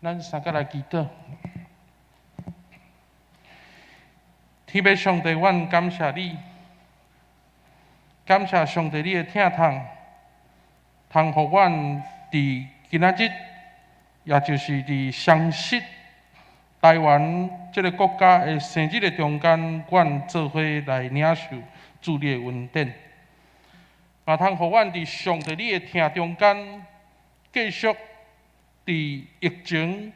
咱三個來祈禱。天父上帝，阮感謝你，感謝上帝你的疼痛，通予阮佇今仔日，也就是佇雙十台灣這个國家的生日的中間，阮做伙來領受主你的恩典，嘛通予阮佇上帝你的疼中間，繼續佇疫情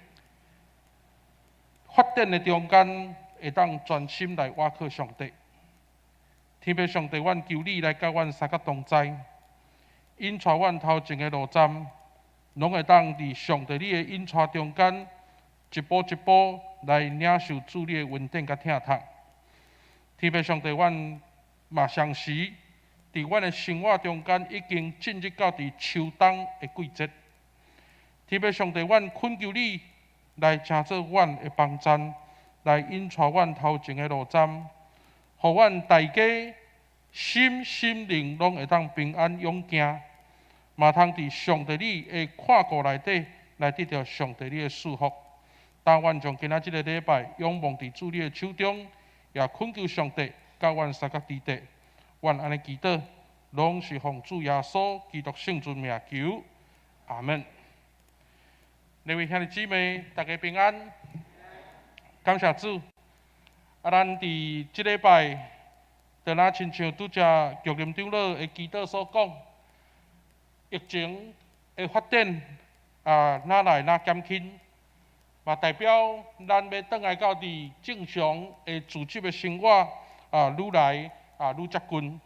發展的中間，會當專心來倚靠上帝。天父上帝，阮求你來佮阮三個同在，引帶阮頭前的路站，攏會當佇上帝你的引帶中間，一步一步來領受主你的恩典佮疼痛。天父上帝，阮嘛相時佇阮的生活中間已經進入到佇秋冬的季節。天父上帝，阮懇求你來成做阮的幫贊，來引帶阮頭前的路站，予阮大家身心靈攏會當平安勇行，嘛通佇上帝你的看顧內底來得著上帝你的祝福。當阮將今仔這个禮拜仰望佇主你的手中，也懇求上帝佮阮相佮佇底。阮按呢祈禱，攏是奉主耶穌基督聖尊名求，阿門。各位兄弟姊妹，大家平安，感謝主。啊，咱佇這禮拜，就若親像拄才玉林長老的祈禱所講，疫情的發展啊，愈來愈減輕，嘛代表咱欲轉來到佇正常的組織的生活啊，愈來啊愈接近。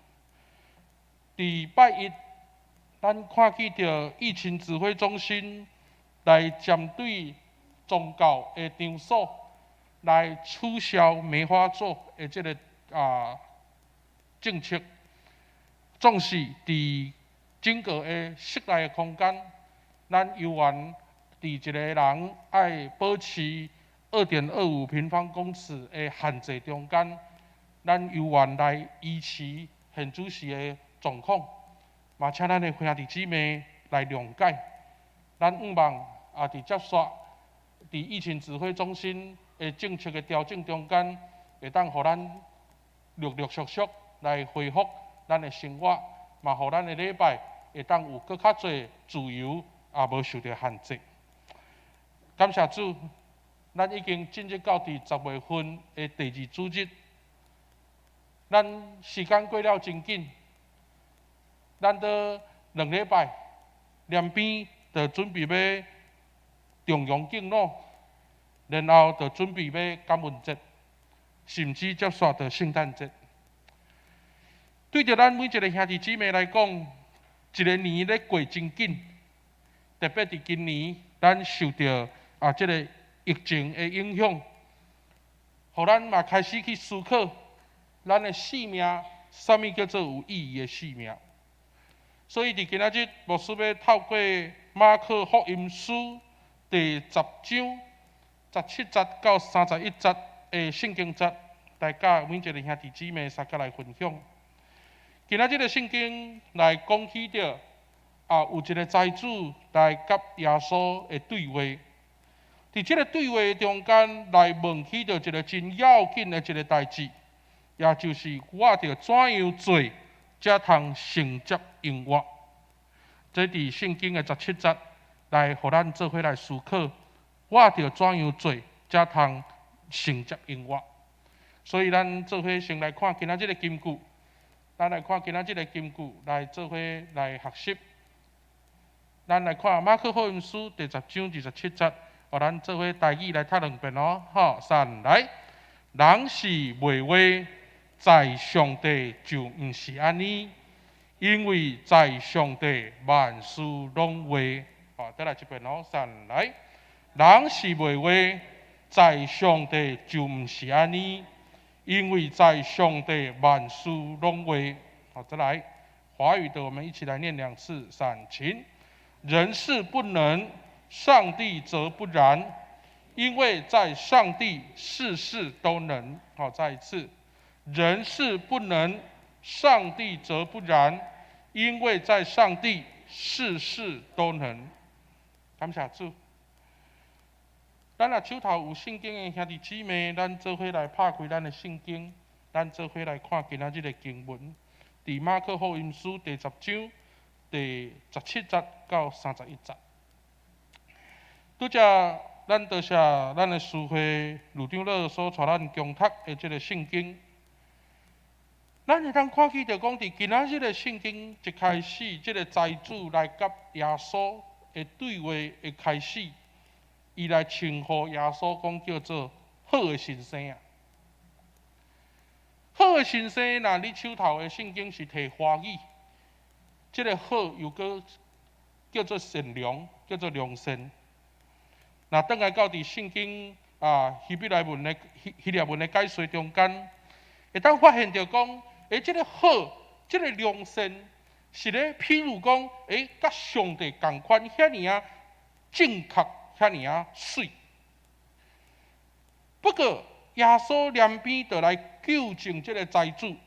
佇拜一，咱看見著疫情指揮中心來針對宗教的場所來取消梅花座的這个政策，總是佇整個的室內的空間，咱猶原佇一個人愛保持2.25平方公尺的限制中間，咱猶原來維持現此時的狀況，嘛請咱的兄弟姊妹來諒解。咱向望啊，佇接續佇疫情指揮中心的政策的調整中間，會當予咱陸陸續續來恢復咱的生活，嘛予咱的禮拜會當有閣較濟自由，也無受著限制。感謝主，咱已經進入到佇10月份的第二主日，咱時間過了真緊，咱閣2禮拜連邊就準備欲重陽敬老，然後就準備欲感恩節，甚至接續著聖誕節。對著咱每一个兄弟姊妹來講，一个年咧過真緊，特別佇今年，咱受著這个疫情的影響，予咱嘛開始去思考咱的生命，啥物叫做有意義的生命。所以佇今仔日，牧師欲透過馬可福音書第十章十七節到31節的聖經節，來佮每一个兄弟姊妹相佮來分享。今仔這个聖經來講起著有一个財主來佮耶穌的對話，佇這个對話中間來問起著一个真要緊的一个代誌，也就是我著怎樣做，才通承接永活。這佇聖經的十七節來，予咱做伙來思考，我著怎樣做，才通承接永活。所以咱做伙先來看今仔這个金句，咱來看今仔這个金句來做伙來學習。咱來看馬可福音書第十章二十七節，予咱做伙台語來讀兩遍哦。好，三來，人是袂話，在上帝就毋是按呢，因為在上帝萬事攏話。好，再來一遍哦。三來，人是袂話，在上帝就毋是按呢，因為在上帝萬事攏話。好，再來，華語的我們一起來念兩次，三，請。人是不能，上帝則不然，因為在上帝事事都能。好，再一次，人是不能，上帝則不然，因為在上帝事事都能。感謝主。咱若手頭有聖經的兄弟姊妹，咱做伙來拍開咱的聖經，咱做伙來看今仔日的經文，佇馬可福音書第十章第17節到31節。拄才咱多謝咱的司會呂長老所帶咱共讀的這个聖經，咱會當看見著講，佇今仔日的聖經一開始，這个財主來佮耶穌的對話的開始，伊來稱呼耶穌講叫做好的先生啊。好的先生，若你手頭的聖經是提華語，這个好又閣叫做善良，叫做良善。若轉來到佇聖經啊希伯來文的希臘文的解說中間，會當發現著講，這个好，這个良善，是咧，譬如講，佮上帝仝款遐爾仔正確，遐爾仔媠。不過耶穌兩邊就來糾正這个財主，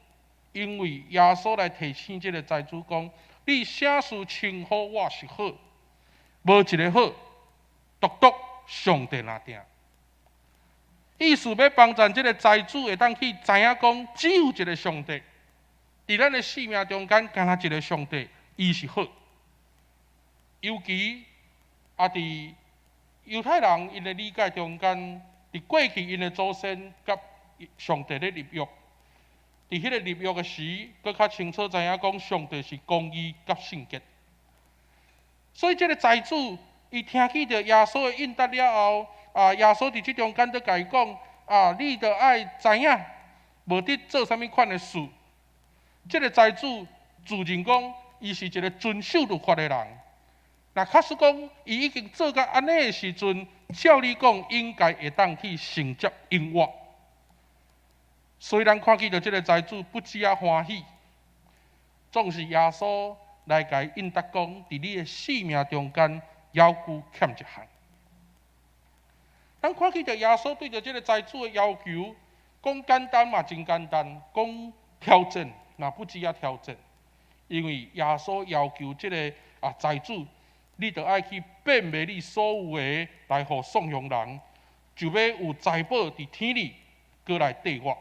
因為耶穌來提醒這个財主講：你啥事稱呼我是好，無一个好，獨獨上帝爾定。意思欲幫助這个財主會當去知影講，只有一个上帝，佇咱的生命中間，干焦一个上帝，伊是好。尤其啊，佇猶太人𪜶的理解中間，佇過去𪜶的祖先佮上帝咧立約，佇彼个立約的時，閣較清楚知影講，上帝是公義佮聖潔。所以這个財主，伊聽見著耶穌的應答了後，啊，耶穌佇這中間閣共伊講，啊，你著愛知影，無得做啥物款的事。這个財主自認講，伊是一个遵守律法的人。若假使講，伊已經做到按呢的時陣，照理講應該會當去承接永活。所以咱看見著這个財主不止仔歡喜，總是耶穌來共伊應答講，佇你的性命中間，猶閣欠一項。咱看見著耶穌對著這个財主的要求，講簡單嘛真簡單，講挑戰嘛不止仔挑戰，因為耶穌要求這个財主，你著愛去變賣你所有的來予喪窮人，就欲有財寶佇天裡，閣來綴我。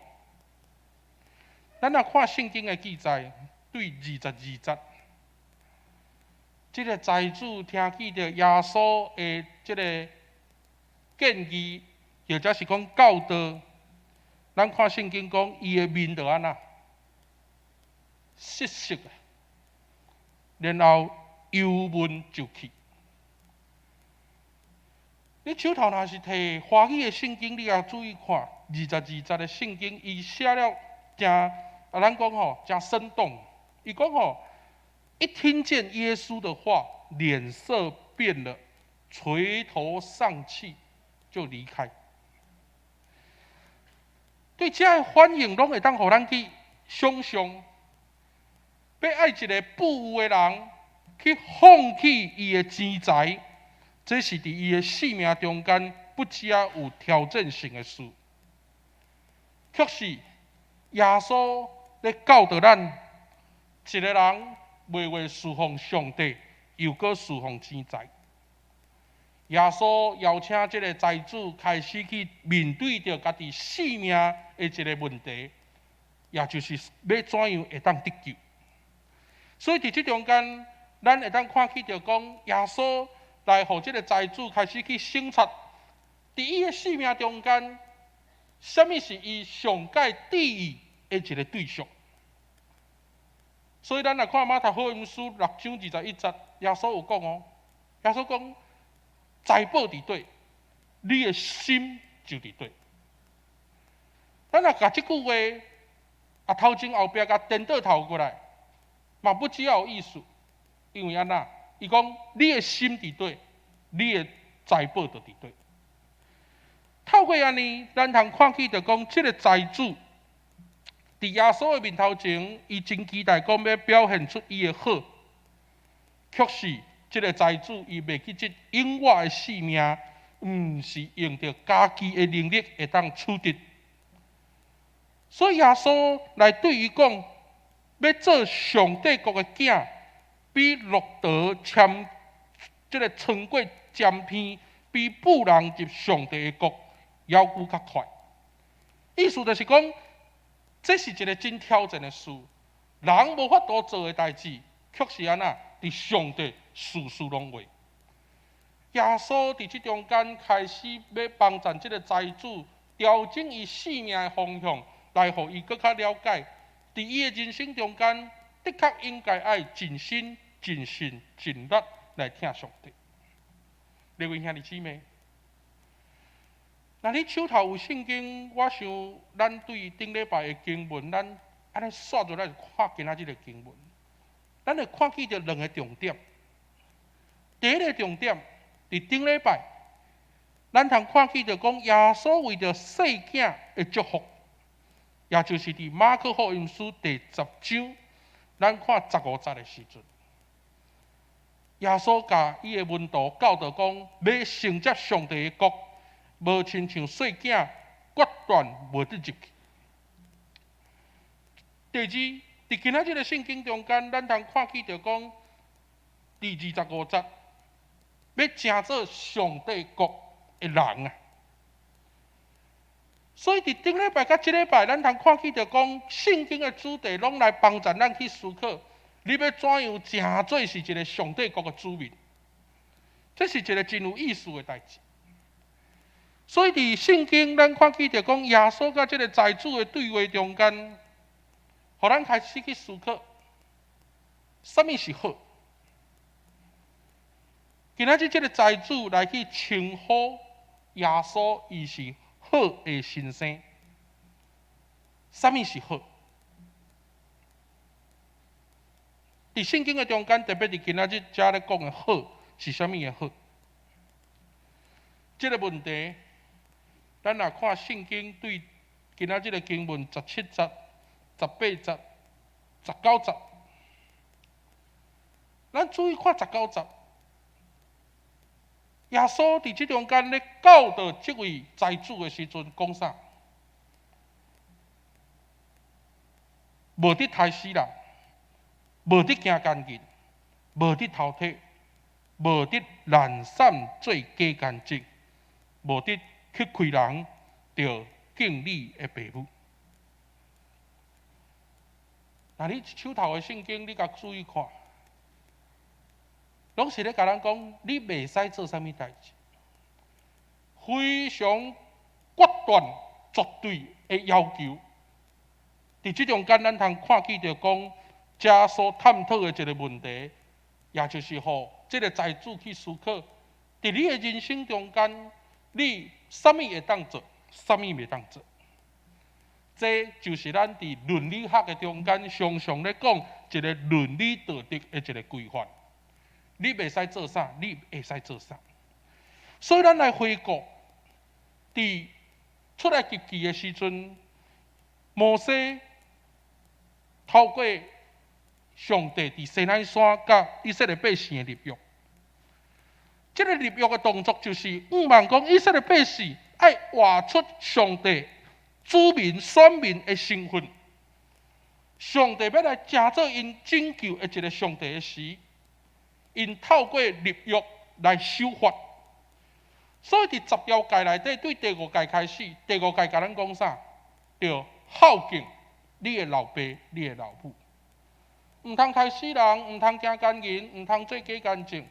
咱若看聖經的記載，對22節，這个財主聽見著耶穌的這个建議，或者是講教導，咱看聖經講，伊的面就按怎失色，然後憂悶就去。你手頭若是提華語的聖經，你也注意看22節的聖經，伊寫了誠啊，咱講吼誠生動。伊講吼，一聽見耶穌的話，臉色變了，垂頭喪氣就離開。對這个反應，攏會當予咱去想象，欲愛一个富有的人去放棄伊的錢財，這是佇伊的生命中間不止有挑戰性的事。卻是耶穌咧教導咱，一个人袂話侍奉上帝，又閣侍奉錢財。耶穌邀請這个財主開始去面對著家己性命的一个問題，也就是欲怎樣會當得救。所以佇這中間，咱會當看見著講，耶穌來予這个財主開始去省察，佇伊的生命中間，啥物是伊上蓋注意的一个對象。所以咱來看馬太福音書6章21節，耶穌有講哦，耶穌講，財寶佇佗，你的心就佇佗。咱若共這句話頭前後壁共顛倒頭過來，嘛不只有意思，因為按怎？伊講你的心佇佗，你的財寶就佇佗。透過按呢，咱通看見著講，這个財主佇耶穌的面頭前，伊真期待講欲表現出伊的好，卻是這个財主伊袂記這永活的性命，毋是用著家己的能力會當取得。所以耶穌來對伊講，欲做上帝國的囝，比駱駝穿這个穿過針鼻比富人入上帝的國猶閣較快。意思就是講，這是一个真挑戰的事，人無法度做的代誌，卻是按怎？佇上帝事事攏會。耶穌佇這中間開始欲幫助這个財主調整伊生命的方向，來予伊閣較了解，佇伊的人生中間，的確應該愛盡心、盡性、盡力來疼上帝。各位兄弟姊妹，若你手頭有聖經，我想咱對頂禮拜的經文，咱按呢煞落來看今仔日的經文，咱會看見著兩个重點。第一个重點，佇頂禮拜，咱通看見著講耶穌為著細囝的祝福，也就是佇馬可福音書第十章，咱看15節的時陣，耶穌共伊的門徒教導講，欲承接上帝的國，無親像細囝，決斷袂得入去。第二，佇今仔日的聖經中間，咱通看見著講，佇25節，欲成做上帝國的人啊！所以佇頂禮拜佮這禮拜，咱通看見著講，聖經的主題攏來幫助咱去思考，你欲怎樣成做是一个上帝國的子民？這是一个真有意思的代誌。所以佇聖經，咱看見著講，耶穌佮這个財主的對話中間，予咱開始去思考，啥物是好？今仔日這个財主來去稱呼耶穌，伊是好的先生。啥物是好？佇聖經的中間，特別佇今仔日遮咧講的好，是啥物的好？這个問題，咱若看聖經對今仔日的經文17節、18節、19節，咱注意看19節，耶穌佇這中間咧教導這位財主的時陣，講啥？無得刣死人，無得行姦淫，無得偷提，無得濫散做假見證，無得去虧人著敬你的爸母。若你手頭的聖經，你共注意看，攏是咧共咱講，你袂使做啥物代誌，非常決斷、絕對的要求。佇這中間，咱通看見著講，遮所探討的一个問題，也就是予這个財主去思考，佇你的人生中間，你啥物會當做，啥物袂當做。這就是咱佇倫理學的中間常常咧講一个倫理道德的一个規範。你袂使做啥，你會使做啥。所以咱來回顧，佇出埃及記的時陣，摩西透過上帝佇西奈山佮以色列百姓的立約。這个立約的動作就是向望講以色列百姓愛活出上帝子民選民的身份。上帝欲來成做𪜶拯救的一个上帝的時，𪜶透過立約來守法。所以佇十條誡內底，對第五誡開始，第五誡共咱講啥？著孝敬你的老爸、你的老母，毋通刣死人，毋通行姦淫，毋通做假見證，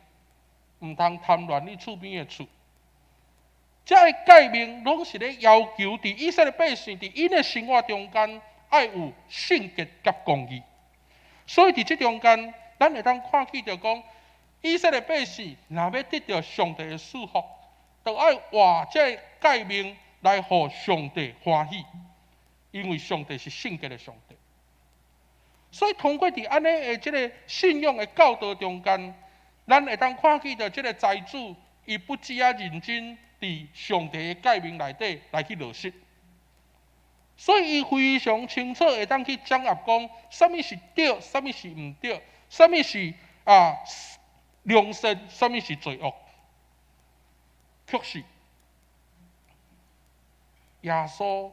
毋通貪戀你厝邊的厝。這个誡命攏是咧要求，佇以色列百姓佇𪜶的生活中間，愛有聖潔佮公義。所以佇這中間，咱會當看見著講，以色列百姓若欲得著上帝的祝福，就愛活這个誡命來予上帝歡喜，因為上帝是聖潔的上帝。所以通過佇按呢的這个信仰的教導中間，咱會當看見著這个財主，伊不只仔認真佇上帝的誡命內底來去落實，所以伊非常清楚會當去掌握講，啥物是對，啥物是毋對，啥物是良善，啥物是罪惡。確實，耶穌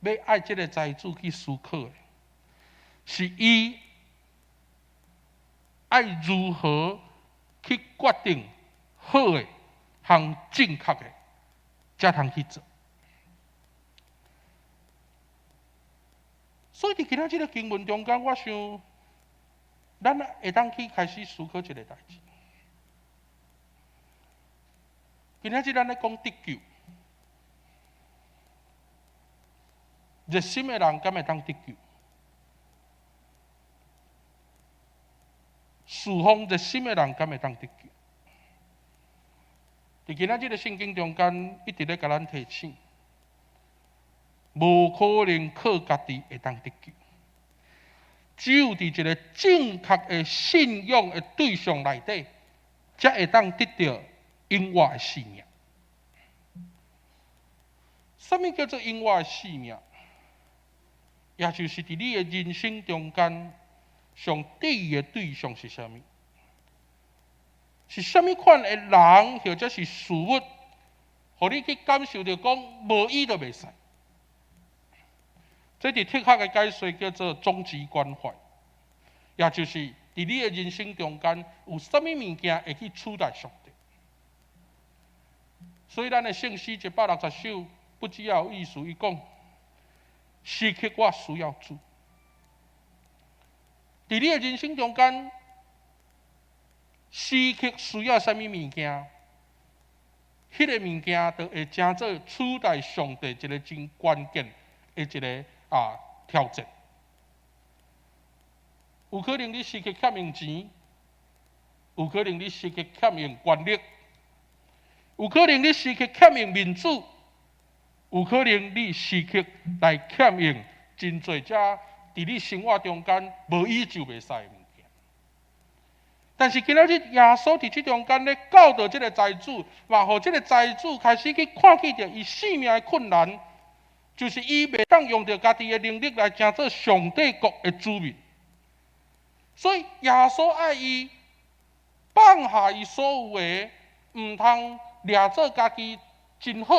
欲愛這个財主去思考的，是伊愛如何去決定好的，項正確的，才通去做。所以佇今仔這个經文中間，我想，咱會當去開始思考一個代誌。今仔日咱咧講得救，熱心的人敢會當得救？侍奉熱心的人敢會當得救？佇今仔這个聖經中間，一直咧共咱提醒，無可能靠家己會當得救，只有佇一個正確的信仰的對象內底，才會當得著永活的生命。啥物叫做永活的生命？也就是佇你的人生中間，上第一的對象是啥物？是啥物款的人，或者是事物，予你去感受著講無伊就袂使。這佇哲學的解說叫做終極關懷，也就是佇你的人生中間有啥物物件會去取代上帝。所以咱的聖詩160首不只有意思，伊講時刻我需要主。佇你的人生中間，時刻需要啥物物件，彼個物件就會成做取代上帝一個真關鍵的一個挑戰。有可能你時刻欠用錢，有可能你時刻欠用權力，有可能你時刻欠用面子，有可能你時刻來欠用真濟這佇你生活中間無伊就袂使的物件。但是今仔日耶穌佇這中間咧教導這个財主，嘛予這个財主開始去看見著伊生命的困難，就是伊袂當用著家己的能力來成做上帝國的子民。所以耶穌愛伊放下伊所有的，毋通掠做家己真好，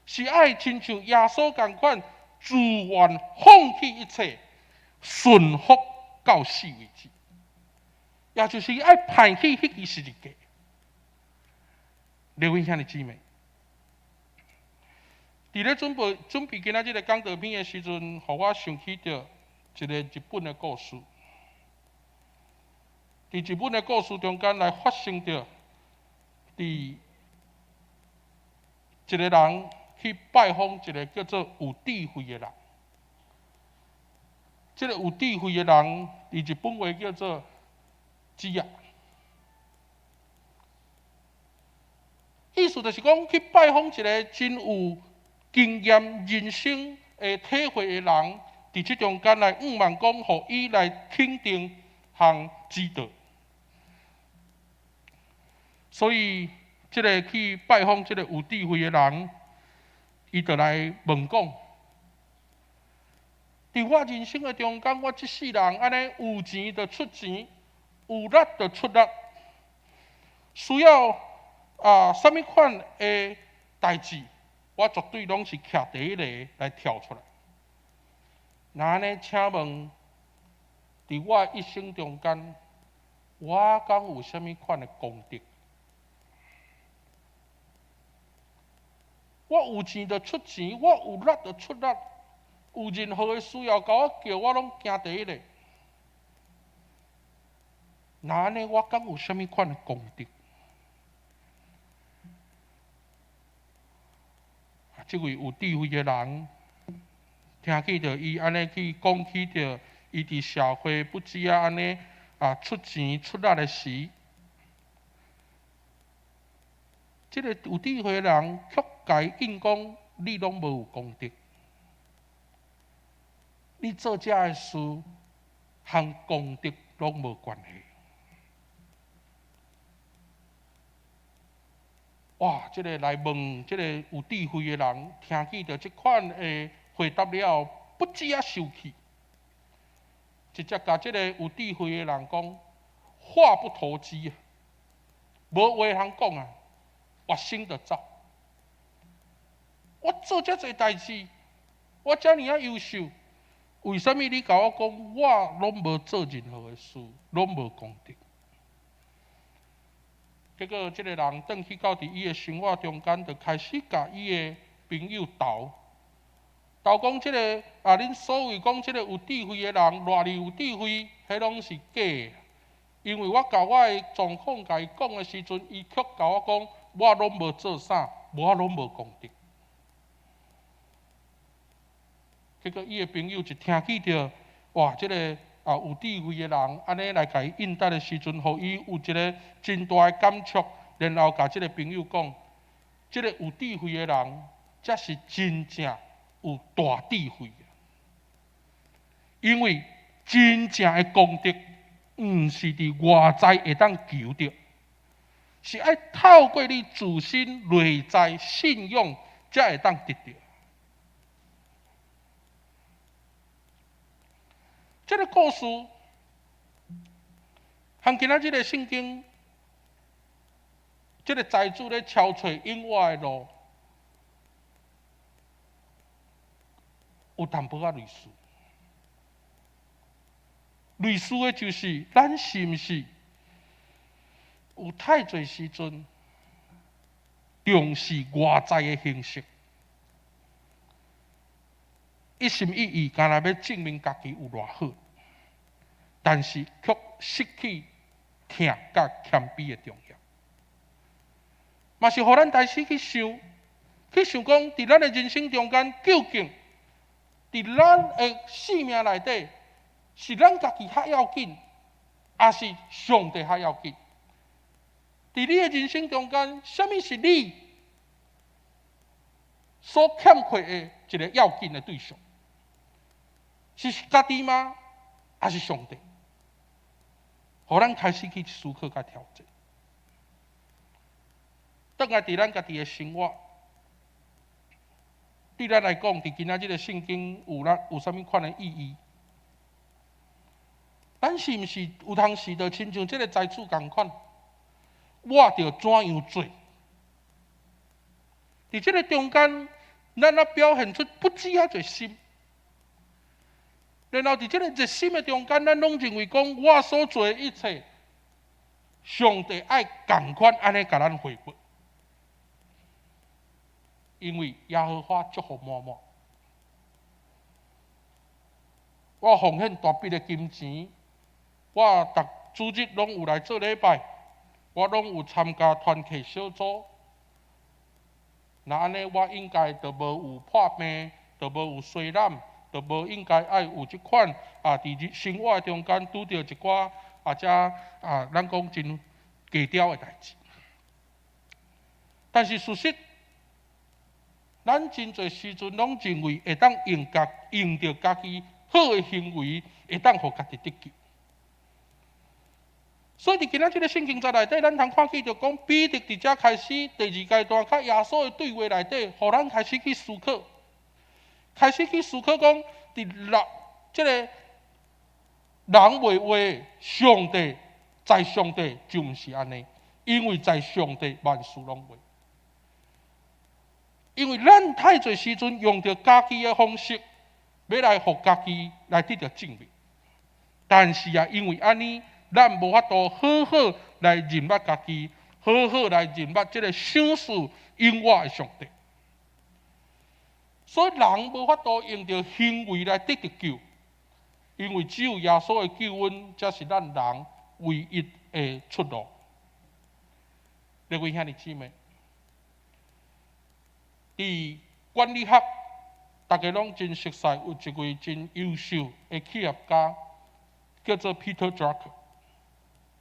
是愛親像耶穌仝款，自願放棄一切，順服到死為止。也就是伊愛拋棄彼支十字架。各位兄弟姊妹，佇咧準備今仔這个講道片的時陣，予我想起著一個日本的故事。佇日本的故事中間來發生著，佇一个人去拜訪一个叫做有智慧的人。這个有智慧的人，佇日本話叫做知仔。意思就是講，去拜訪一个真有經驗、人生的體會的人，佇這中間來向望講，予伊來肯定和指導。所以，這个去拜訪這个有智慧的人，伊就來問講：佇我人生的中間，我這世人按呢有錢就出錢，有力就出力，需要啥物款的代誌，我絕對攏是徛第一個來跳出來。若按呢，請問，佇我一生中間，我敢有啥物款的功德？我有錢就出錢，我有力就出力，有任何的需要共我叫，我攏行第一个。若按呢，我敢有啥物款的功德？這位有智慧的人，聽見著伊按呢去講起著，伊佇社會不止啊按呢出錢出力的時，這个有智慧的人卻共伊應講：你攏無有功德，你做這个事和功德攏無關係。哇！這个來問這个有智慧的人，聽見著這款的回答了後，不止啊生氣，直接共這个有智慧的人講：話不投機啊，無話通講啊，我先就走。我做遮濟代誌，我遮爾仔優秀，為啥物你共我講我攏無做任何的事，攏無功德？結果，這个人轉去到佇伊的生活中間，就開始共伊的朋友鬥，鬥講這个啊，恁所謂講這个有智慧的人，偌爾有智慧，彼攏是假的。因為我共我的狀況共伊講的時陣，伊卻共我講，我攏無做啥，我攏無功德。結果，伊的朋友一聽見著，哇，這个啊有智慧的人，按呢來共伊應答的時陣，予伊有一个真大的感觸，然後共這个朋友講，這个有智慧的人，才是真正有大智慧的。因為真正的功德，毋是佇外在會當求著，是愛透過你自身內在信仰，才會當得著。這个故事，和今仔這个聖經，這个財主咧敲揣永活的路，有淡薄仔類似。類似的就是，咱是毋是有太濟時陣重視外在的形式，一心一意，干焦欲證明家己有偌好，但是卻失去疼佮謙卑的重要。嘛是予咱開始去想，去想講，佇咱的人生中間，究竟佇咱的性命內底，是咱家己較要緊，抑是上帝較要緊？佇你的人生中間，啥物是你所欠缺的一个要緊的對象？是家己嗎？抑是上帝？予咱開始去思考佮調整。轉來佇咱家己的生活，對咱來講，佇今仔這个聖經有咱有啥物款的意義？咱是毋是有當時就親像這个財主仝款？我著怎樣做？佇這个中間，咱啊表現出不止遐濟心。然後佇這个熱心的中間，咱攏認為講，我所做的一切，上帝愛仝款按呢共咱回報，因為耶和華祝福滿滿。我奉獻大筆的金錢，我逐主日攏有來做禮拜，我攏有參加團契小組。若按呢，我應該就無有破病，就無有衰老，就無應該愛有這款啊！佇生活中間拄著一寡啊，遮啊，咱講真低調的代誌。但是事實，咱真濟時陣攏認為會當用家用著家己好的行為，會當予家己得救。所以佇今仔這个聖經節內底，咱通看見著講，彼得佇遮開始第二階段，佮耶穌的對話內底，予咱開始去思考，開始去思考講，佇人這个人袂話上帝，在上帝就毋是按呢，因為在上帝萬事攏會。因為咱太濟時陣用著家己的方式，欲來予家己來得著證明，但是啊，因為按呢，咱無法度好好來認捌家己，好好來認捌這个賞賜永活的上帝。所以人無法度用著行為來得著救，因為只有耶穌的救恩，才是咱人唯一的出路。各位兄弟姊妹，佇管理學，大家攏真熟悉，有一位真優秀的企業家，叫做 Peter Drucker，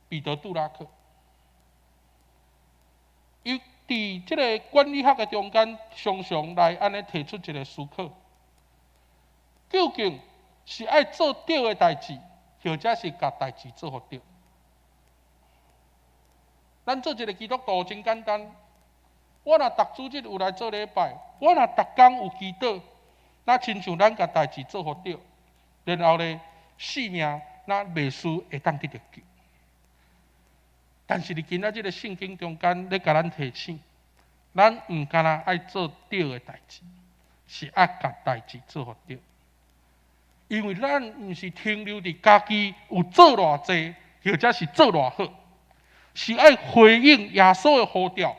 彼得·杜拉克。伊佇這个管理學的中間，常常來按呢提出一个思考：究竟是愛做對的代誌，或者是共代誌做予對？咱做一个基督徒真簡單，我若逐主日有來做禮拜，我若逐工有祈禱，那親像咱共代誌做予對，然後咧，性命咱袂輸會當得著救。但是佇今仔這个聖經中間咧，共咱提醒，咱毋干焦愛做對的代誌，是愛共代誌做予對。因為咱毋是停留佇家己有做偌濟，或者是做偌好，是愛回應耶穌的呼召，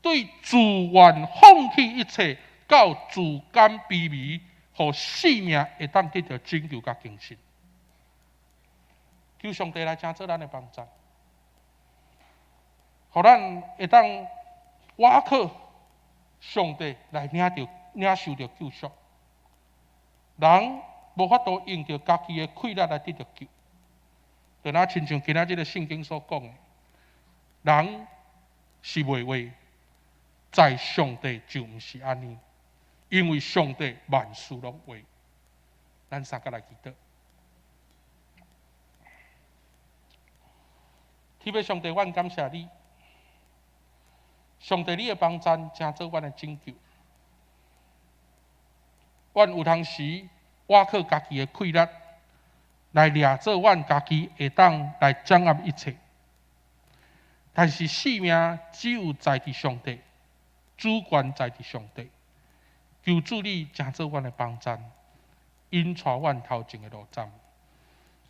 對自願放棄一切，到自甘卑微，予性命會當得著拯救佮更新。求上帝來成做咱的幫助，予咱會當倚靠上帝來領著領受著救贖。人無法度用著家己的氣力來得著救，就若親像今仔這个聖經所講的，人是袂話，在上帝就毋是按呢，因為上帝萬事攏會。咱三個來祈禱。天父上帝，阮感謝你，上帝你的幫贊，成做阮的拯救。阮有當時倚靠家己的氣力來掠做阮家己會當來掌握一切，但是性命只有在佇上帝，主權在佇上帝。求主你成做阮的幫贊，引帶阮頭前的路站，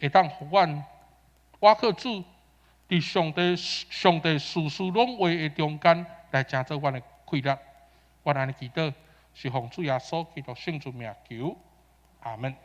會當予阮倚靠主，佇上帝上帝事事攏會的中間來成做阮的氣力。阮按呢祈禱，是奉主耶穌基督聖尊名求，阿門。